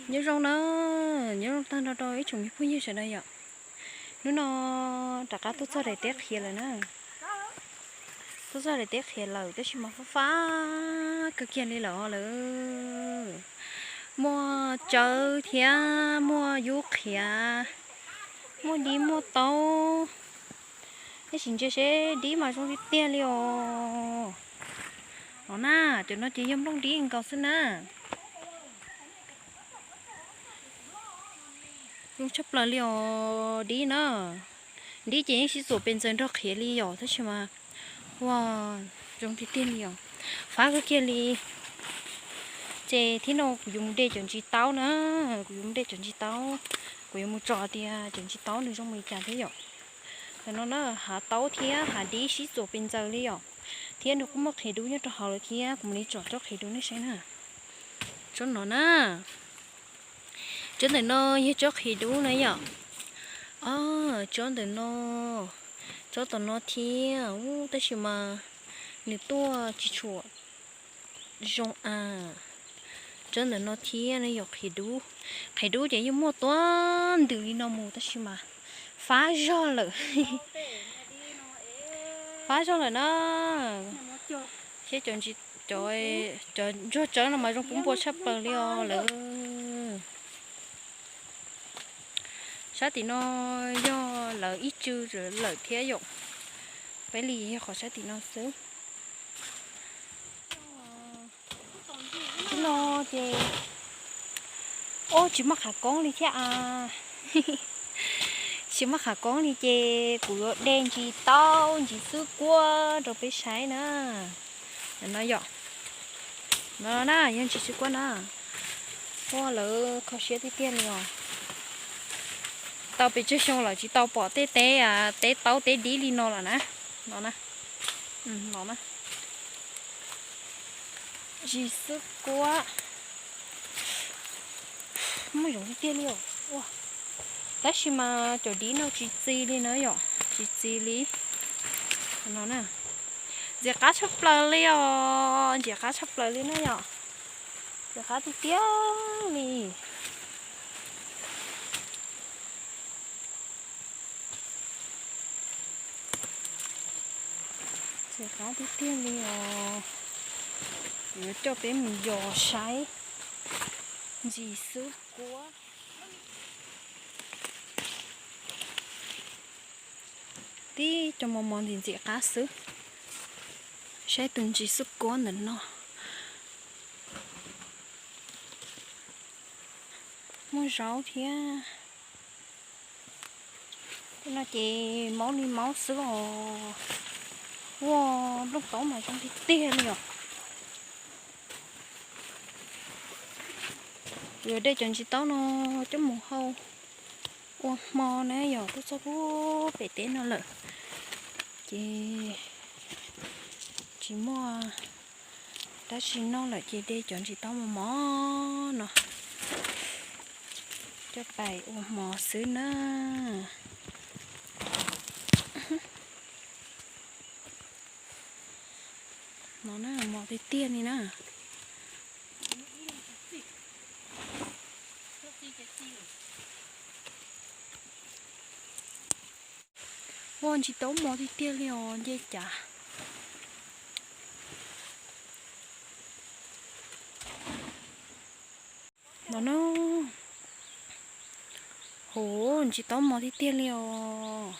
Nyob zoo na, nyob zoo tag nrho rau ib tsoom me phooj ywg sawv daws yom. Hnub no rov qab tuaj txog daim teb qhiav lawm na. Tuaj txog daim teb qhiav lawm tab sis mas fab fab kawg kiag li lawm os lawm. Muaj tsawb thiab muaj yub qhiav, muaj dib muaj taub. Tab sis ntsia seb dib mas zoo tiag tiag li os. No na, cov no ces yog nplooj dib nkaus xwb na. Zoo tshaj plaws li os dib na. Dib ces yeej sib txuam pes ntxaws nrog qhiav li yom, tab sis mas ua zoo tiag tiag li os. Fab kawg kiag li. Ces thiab no kuv yuav mus de cov ntsis taub na, kuv yuav mus de cov ntsis taub, kuv yuav mus tsom tias cov ntsis taub nws zoo li cas thiab yom. Ntawm no na, hav taub thiab hav dib sib txuas pes ntxaws li yom, thiab nws kuj muaj qhiav dub nyob rau hauv lawm thiab, kuv mam li tsom tsob qhiav dub nej saib na. Tsob no na, tsob ntawm no yog tsob qhiav dub na yom. Tsob ntawm no, tsob tom no thiab, tab sis mas nws tuaj tsis tshua zoo a. Tsob ntawm no thiab no yog qhiav dub. Qhiav dub ces yeej muaj tuab ntws li no mus tab sis mas fab zog lawm. Fab zog lawm na. Thiab cov ntsuag tsawb no mas zoo pub npua tshaj plaws li os lawm. Sab tim no yog lawv ib tsw lawm thiab yom. Peb li yog qhov sab tim no xwb. Tim no ces, o, tsis muaj qhav koob li thiab a. Tsis muaj qhav koob li ces kuv yuav de ntsis taub ntsis xwb kuab rau peb saib na. No yom, no na yog ntsis xwb kuab na. Ua lawv kho siab tiag tiag li os. Tau pes tsawg xyoo lawm tsis tau pom tej teb, teb taub teb dib li no lawm na. No na, no na, ntsis xwb kuab. Muaj zoo tiag tiag li os. Tab sis mas cov dib no tsis txi li na yom, tsis txi li. No na, ntxim qab tshaj plaws li os, ntxim qab tshaj plaws li na yom. Ntxim qab tiag tiag li. Ntxim qab tiag tiag li os. Kuv yuav coj peb mus yos saib ntsis xwb kuab. Tib co mos mos ntxim ntxim qab xwb. Saib tus ntsis xwb kuab ntawm no. Muaj zaub thiab. Tej no ces maub li maub xwb os. Ua nplooj taub mas zoo tiag tiag li os. Yuav de cov ntsis taub no coj mus hau ua hmo na yom, tuaj txog pub pem teb no lawm ces tsis muaj dab tsi noj lawm ces de cov ntsis taub mos mos no coj pais ua hmo xwb na. No na, mos tiag tiag li na. Ua ntsis taub mos tiag tiag li os nce cas. No na, hov ntsis taub mos tiag tiag li os.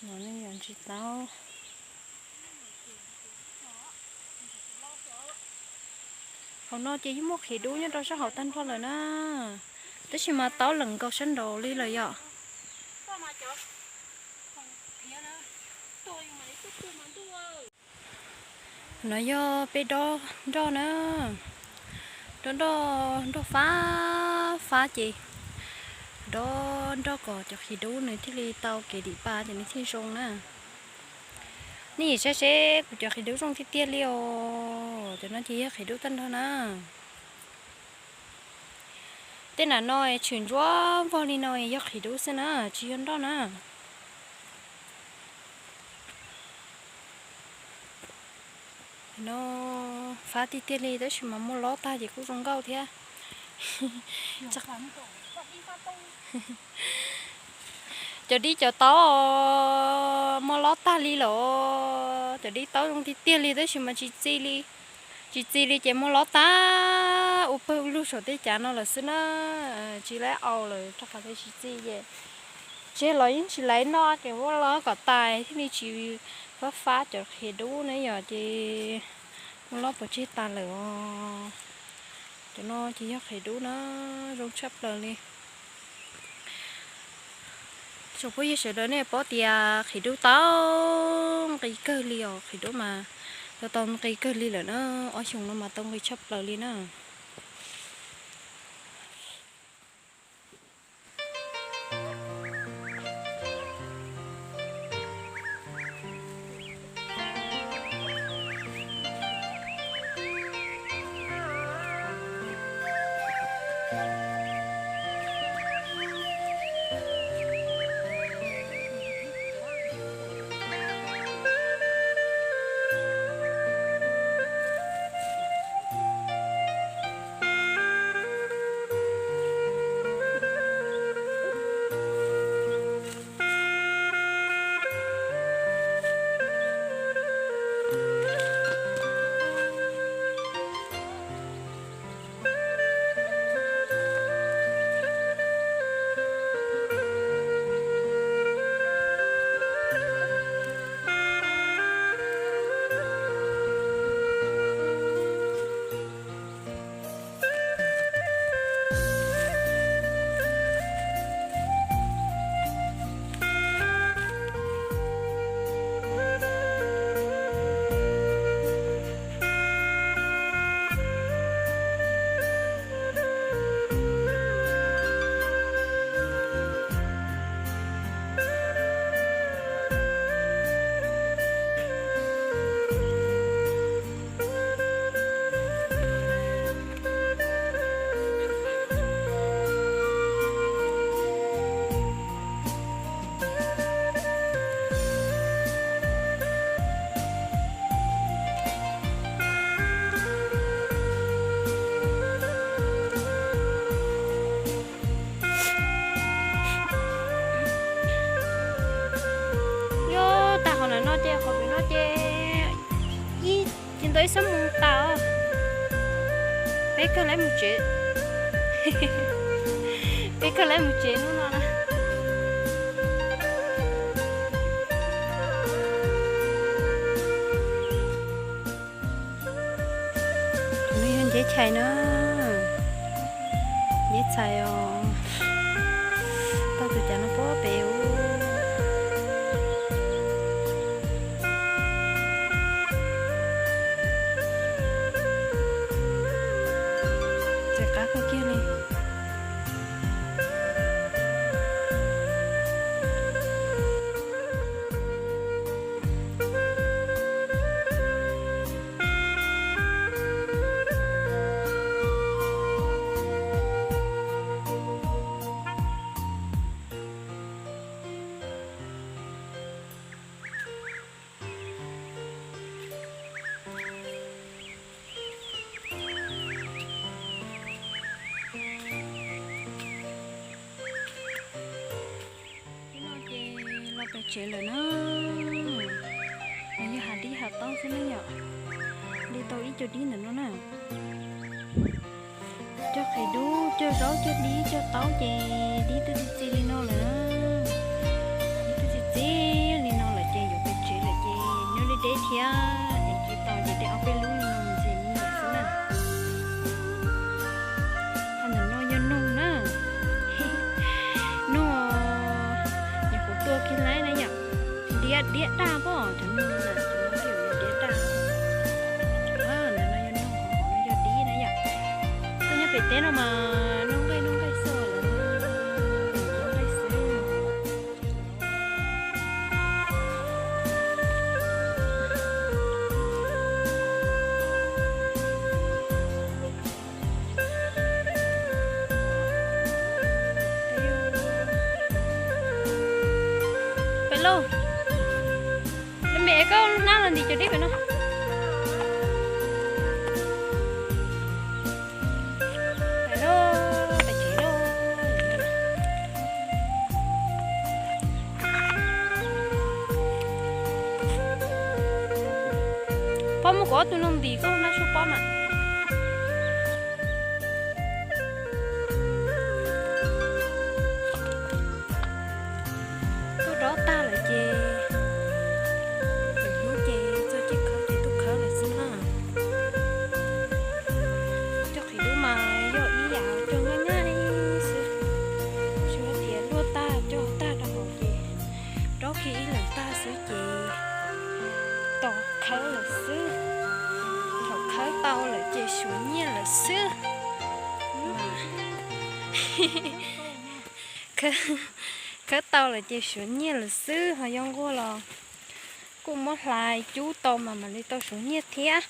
No ne yog ntsis taub. Hauv no ces yeej muaj qhiav dub nyob rau sab hauv tag nrho lawm na, tab sis mas taub lees nkaus sab nraud li lawm yom. No yog peb dob nroj na, dob nroj, nroj fab fab ces dob nroj kom cov qhiav dub nws thiaj li tau kev dim pa ces nws thiaj zoo na. Nej saib seb kuv cov qhiav dub zoo tiag tiag li os, cov no ces yog qhiav dub tag nrho na. Tej nram no tshwm ntsuab vog li no yog qhiav dub xwb na, tsis yog nroj na. No fab tiag tiag li tab sis mas muab lob tag ces kuj zoo nkauj thiab. Cov dib cov taub muab lob tag li lawm. Cov dib taub zoo tiag tiag li tab sis mas tsis txi li. Tsis txi li ces muab lob tag ua pawg ua lug saum tej cav no lawm xwb na. Tsis laib au lawm rau qhov tias tsis txi ces tseg los yeej tsis laib noj, ces muab lob kom tas thiaj li tsis fab fab cov qhiav dub na yom, ces muab lob pov tseg tas lawm os. Cov no ces yog qhiav dub na, zoo tshaj plaws li. Tsoom phooj ywg sawv daws nej paub tias qhiav dub tau nqi kawg li os, qhiav dub mas tau tau nqi kawg li lawm na, ob xyoos no mas tau nqi tshaj plaws li na. Yog tag qhov no ces qhov pem no ces ib, ces ntau ib xuab moos tas. Peb kawg lawm mus tsev, peb kawg lawm mus tsev hnub no na. Tus no yog nceb chais na, nceb chais os. Tau tus cav no puag pem ub. Txawm qab kawg kiag li. Ib no ces los pem tsev lawm na. Nws yog hav dib hav taub xwb ne yom. Li tau ib co dib ntawm no na. Cog qhiav dub, cog zaub, cog dib, cog taub ces dib twb txi txi li no lawm na. Dib twb txi txi li no lawm ces yuav pem tsev lawm ces nyob deb deb thiab es tsis tau ces de ob peb lub no ntxias me nyuam xwb na. Qhov ntawm no yog noog na. Noog, nyuam qhuav tua kiag laib na yom. Diab diab daj pob, cov noog no na, cov no diab daj. Ntawm no yog noog, qhov no yog dib na yom. Tuaj nyob pem teb no mas noj nqaij noj nqaij xwb, noj nqaij xwb. Pem lauj, me es koj hnab los ntim cov dib pem no. Kuv ob tug noog ntim koj nab sub pob mas. Tuaj dob tag lawm ces, lwm hnub ces txog caij khawb ces tuaj khawb lawm xwb na. Cov qhiv dub mas yog ib yam cog nyaj nyaj xwb, tsuas tias luaj tag cog tag rau hauv ces dob kiag ib leeg tag xwb ces tos khawb lawm xwb. Thaum khawb tau lawm ces suav nyiaj lawm xwb. Khawb tau lawm ces suav nyiaj lawm xwb, ho yog nquag los kuj muab hlais cub tau mas mam li tau suav nyiaj thiab.